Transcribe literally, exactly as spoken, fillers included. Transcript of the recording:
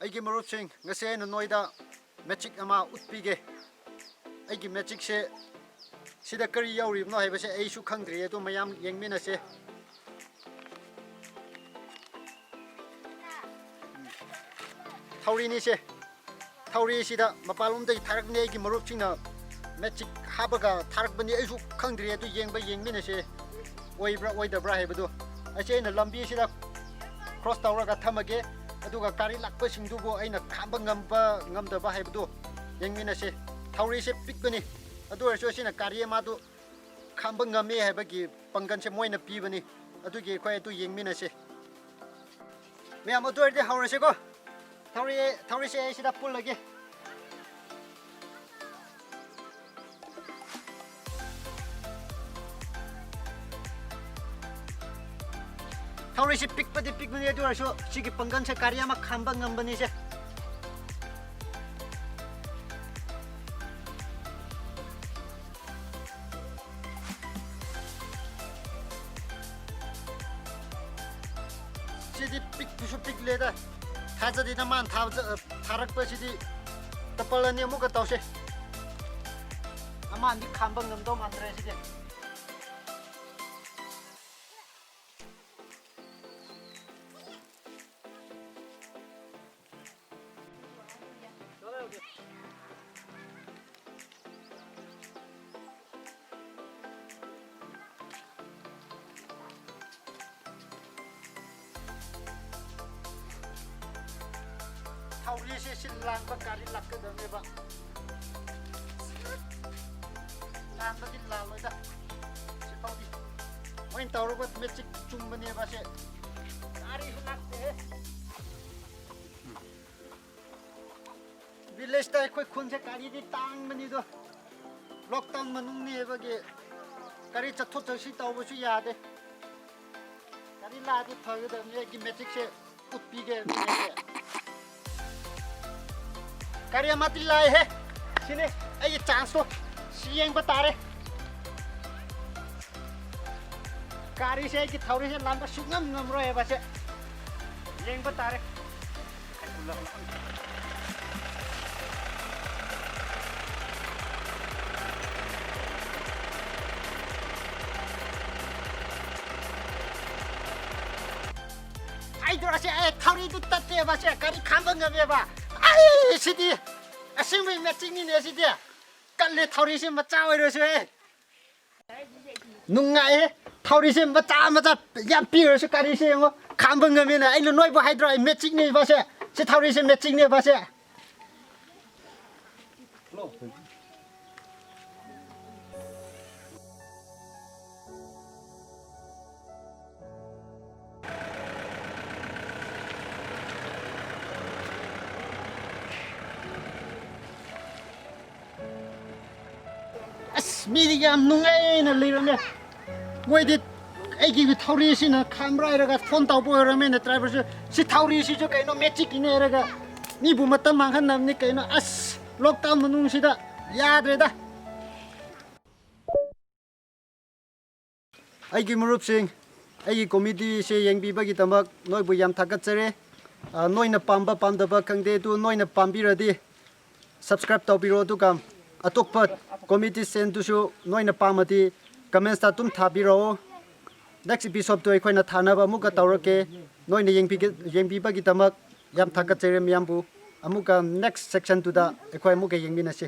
ꯑꯩꯒꯤ ꯃꯔꯨꯞꯁꯤꯡ, ꯉꯁꯤ ꯑꯩꯅ ꯅꯣꯏꯗ magic ꯑꯃ ꯎꯠꯄꯤꯒꯦ꯫ ꯑꯩꯒꯤ magicꯁꯦ, ꯁꯤꯗ ꯀꯔꯤ ꯌꯥꯎꯔꯤꯕꯅꯣ ꯍꯥꯏꯕꯁꯦ ꯑꯩꯁꯨ ꯈꯪꯗ꯭ꯔꯤ, ꯑꯗꯨ ꯃꯌꯥꯝ ꯌꯦꯡꯃꯤꯟꯅꯁꯦ꯫ ꯊꯧꯔꯤꯅꯤꯁꯦ꯫ ꯊꯧꯔꯤꯁꯤꯗ ꯃꯄꯥꯟꯂꯣꯝꯗꯒꯤ ꯊꯥꯔꯛꯄꯅꯦ, ꯑꯩꯒꯤ ꯃꯔꯨꯞꯁꯤꯡꯅ magic ꯍꯥꯞꯄꯒ ꯊꯥꯔꯛꯄꯅꯤ꯫ ꯑꯩꯁꯨ ꯈꯪꯗ꯭ꯔꯤ, ꯑꯗꯨ ꯌꯦꯡꯕ ꯌꯦꯡꯃꯤꯟꯅꯁꯦ, ꯑꯣꯏꯕ꯭ꯔꯥ ꯑꯣꯏꯗꯕ꯭ꯔꯥ ꯍꯥꯏꯕꯗꯨ꯫ ꯑꯩꯁꯦ ꯑꯩꯅ ꯂꯝꯕꯤꯁꯤꯗ cross ꯇꯧꯔꯒ ꯊꯝꯃꯒꯦ, ꯑꯗꯨꯒ ꯒꯥꯔꯤ ꯂꯥꯛꯄꯁꯤꯡꯗꯨꯕꯨ ꯑꯩꯅ ꯈꯥꯝꯕ ꯉꯝꯕ ꯉꯝꯗꯕ ꯍꯥꯏꯕꯗꯨ ꯌꯦꯡꯃꯤꯟꯅꯁꯦ꯫ ꯊꯧꯔꯤꯁꯦ ꯄꯤꯛꯄꯅꯤ, ꯑꯗꯨ ꯑꯣꯏꯔꯁꯨ ꯑꯁꯤꯅ ꯒꯥꯔꯤ ꯑꯃꯗꯨ ꯈꯥꯝꯕ ꯉꯝꯃꯦ ꯍꯥꯏꯕꯒꯤ ꯄꯥꯡꯒꯜꯁꯦ ꯃꯣꯏꯅ ꯄꯤꯕꯅꯤ꯫ ꯑꯗꯨꯒꯤ ꯑꯩꯈꯣꯏ ꯑꯗꯨ ꯌꯦꯡꯃꯤꯟꯅꯁꯦ꯫ ꯃꯌꯥꯝ, ꯑꯗꯨ ꯑꯣꯏꯔꯗꯤ ꯍꯧꯔꯁꯤꯀꯣ꯫ ꯊꯧꯔꯤ, ꯊꯧꯔꯤꯁꯦ ꯑꯩ ꯁꯤꯗ ꯄꯨꯜꯂꯒꯦ꯫ ꯊꯧꯔꯤꯁꯤ ꯄꯤꯛꯄꯗꯤ ꯄꯤꯛꯄꯅꯤ, ꯑꯗꯨ ꯑꯣꯏꯔꯁꯨ ꯁꯤꯒꯤ ꯄꯥꯡꯒꯜꯁꯦ ꯒꯥꯔꯤ ꯑꯃ ꯈꯥꯝꯕ ꯉꯝꯕꯅꯤꯁꯦ꯫ ꯁꯤꯗꯤ ꯄꯤꯛꯄꯁꯨ ꯄꯤꯛꯂꯦꯗ꯫ ꯊꯥꯖꯗꯦꯗ ꯃꯥꯅ ꯊꯥꯕꯗ, ꯊꯥꯔꯛꯄꯁꯤꯗꯤ꯫ ꯇꯄꯜ ꯑꯅꯤ ꯑꯃꯨꯛꯀ ꯇꯧꯁꯦ꯫ ꯑꯃ ꯑꯅꯤ ꯈꯥꯝꯕ ꯉꯝꯗꯧ ꯃꯥꯟꯗ꯭ꯔꯦ ꯁꯤꯗꯤ꯫ ꯊꯧꯔꯤꯁꯦ ꯁꯤ ꯂꯥꯟꯕ ꯒꯥꯔꯤ ꯂꯥꯛꯀꯗꯕꯅꯦꯕ꯫ ꯂꯥꯟꯕꯗꯤ ꯂꯥꯜꯂꯣꯏꯗ꯫ ꯁꯤ ꯐꯥꯎꯗꯤ ꯃꯣꯏꯅ ꯇꯧꯔꯒ magic ꯆꯨꯝꯕꯅꯦꯕ ꯁꯦ꯫ ꯒꯥꯔꯤꯁꯨ ꯂꯥꯛꯇꯦꯍꯦ꯫ Villageꯇ ꯑꯩꯈꯣꯏ ꯈꯨꯟꯁꯦ ꯒꯥꯔꯤꯗꯤ ꯇꯥꯡꯕꯅꯤꯗꯣ꯫ Lockdown ꯃꯅꯨꯡꯅꯤ ꯍꯥꯏꯕꯒꯤ ꯒꯥꯔꯤ ꯆꯠꯊꯣꯛ ꯆꯠꯁꯤꯟ ꯇꯧꯕꯁꯨ ꯌꯥꯗꯦ꯫ ꯒꯥꯔꯤ ꯂꯥꯛꯑꯗꯤ ꯐꯒꯗꯕꯅꯤ, ꯑꯩꯒꯤ magicꯁꯦ ꯎꯠꯄꯤꯒꯦ ꯍꯥꯏꯕꯅꯦ꯫ ꯒꯥꯔꯤ ꯑꯃꯗꯤ ꯂꯥꯛꯑꯦꯍꯦ꯫ ꯁꯤꯅꯦ ꯑꯩꯒꯤ chanceꯇꯣ꯫ ꯁꯤ ꯌꯦꯡꯕ ꯇꯥꯔꯦ꯫ ꯒꯥꯔꯤꯁꯦ ꯑꯩꯒꯤ ꯊꯧꯔꯤꯁꯦ ꯂꯥꯟꯕ ꯁꯨꯡꯉꯝ ꯉꯝꯔꯣꯏ ꯍꯥꯏꯕꯁꯦ ꯌꯦꯡꯕ ꯇꯥꯔꯦ꯫ ꯍꯥꯏꯗ꯭ꯔꯣ ꯑꯁꯦ, ꯑꯦ, ꯊꯧꯔꯤꯗꯨ ꯇꯠꯇꯦꯕ, ꯑꯁꯦ ꯒꯥꯔꯤ ꯈꯥꯝꯕ ꯉꯝꯃꯦꯕ꯫ ꯑꯩ, ꯁꯤꯗꯤ ꯑꯁꯦꯡꯕꯩ ꯃꯦꯆꯤꯟꯅꯤꯅꯦ ꯁꯤꯗꯤ꯫ ꯀꯜꯂꯦ ꯊꯧꯔꯤꯁꯦ ꯃꯆꯥ ꯑꯣꯏꯔꯁꯨ, ꯑꯦ꯫ ꯅꯨꯡꯉꯥꯏꯍꯦ꯫ ꯊꯧꯔꯤꯁꯦ ꯃꯆꯥ ꯃꯆꯥ ꯌꯥꯝ ꯄꯤꯔꯁꯨ ꯒꯥꯔꯤꯁꯦ ꯌꯦꯡꯉꯣ, ꯈꯥꯝꯕ ꯉꯝꯃꯦꯅ꯫ ꯑꯩꯅ ꯅꯣꯏꯕꯨ ꯍꯥꯏꯗ꯭ꯔꯣ, ꯑꯩ ꯃꯦꯆꯤꯟꯅꯦꯕ ꯁꯦ꯫ ꯁꯤ ꯊꯧꯔꯤꯁꯦ ꯃꯦꯆꯤꯟꯅꯦꯕ ꯁꯦ꯫ ꯑꯁ, ꯃꯤꯗꯤ ꯌꯥꯝ ꯅꯨꯡꯉꯥꯏꯅ ꯂꯩꯔꯝꯃꯦ꯫ ꯃꯣꯏꯗꯤ ꯑꯩꯒꯤ ꯊꯧꯔꯤꯁꯤꯅ ꯈꯥꯝꯕ꯭ꯔꯥ ꯍꯥꯏꯔꯒ ꯐꯣꯟ ꯇꯧꯕ ꯑꯣꯏꯔꯝꯃꯦꯅ, ꯗ꯭ꯔꯥꯏꯚꯔꯁꯨ꯫ ꯁꯤ ꯊꯧꯔꯤꯁꯤꯁꯨ ꯀꯩꯅꯣ ꯃꯦꯆꯤꯛꯀꯤꯅꯦ ꯍꯥꯏꯔꯒ ꯃꯤꯕꯨ ꯃꯇꯝ ꯃꯥꯡꯍꯟꯅꯕꯅꯤ ꯀꯩꯅꯣ꯫ ꯑꯁ, ꯂꯣꯛꯗꯥꯎꯟ ꯃꯅꯨꯡꯁꯤꯗ ꯌꯥꯗ꯭ꯔꯦꯗ꯫ ꯑꯩꯒꯤ ꯃꯔꯨꯞꯁꯤꯡ, ꯑꯩꯒꯤ ꯀꯣꯃꯦꯗꯤꯁꯦ ꯌꯦꯡꯕꯤꯕꯒꯤꯗꯃꯛ ꯅꯣꯏꯕꯨ ꯌꯥꯝ ꯊꯥꯒꯠꯆꯔꯤ꯫ ꯑ, ꯅꯣꯏꯅ ꯄꯥꯝꯕ ꯄꯥꯝꯗꯕ ꯈꯪꯗꯦ, ꯑꯗꯨ ꯅꯣꯏꯅ ꯄꯥꯝꯕꯤꯔꯗꯤ subscribe ꯇꯧꯕꯤꯔꯣ, ꯑꯗꯨꯒ ꯑꯇꯣꯞꯄ ꯀꯣꯃꯦꯗꯤ ꯁꯦꯟꯗꯨꯁꯨ ꯅꯣꯏꯅ ꯄꯥꯝꯃꯗꯤ comments ꯇ ꯑꯗꯨꯝ ꯊꯥꯕꯤꯔꯛꯑꯣ꯫ Next episode ꯇꯨ ꯑꯩꯈꯣꯏꯅ ꯊꯥꯅꯕ ꯑꯃꯨꯛꯀ ꯇꯧꯔꯛꯀꯦ꯫ ꯅꯣꯏꯅ ꯌꯦꯡꯕꯤꯒ-, ꯌꯦꯡꯕꯤꯕꯒꯤꯗꯃꯛ ꯌꯥꯝ ꯊꯥꯒꯠꯆꯔꯤ ꯃꯌꯥꯝꯕꯨ꯫ ꯑꯃꯨꯛꯀ next section ꯇꯨꯗ ꯑꯩꯈꯣꯏ ꯑꯃꯨꯛꯀ ꯌꯦꯡꯃꯤꯟꯅꯁꯤ꯫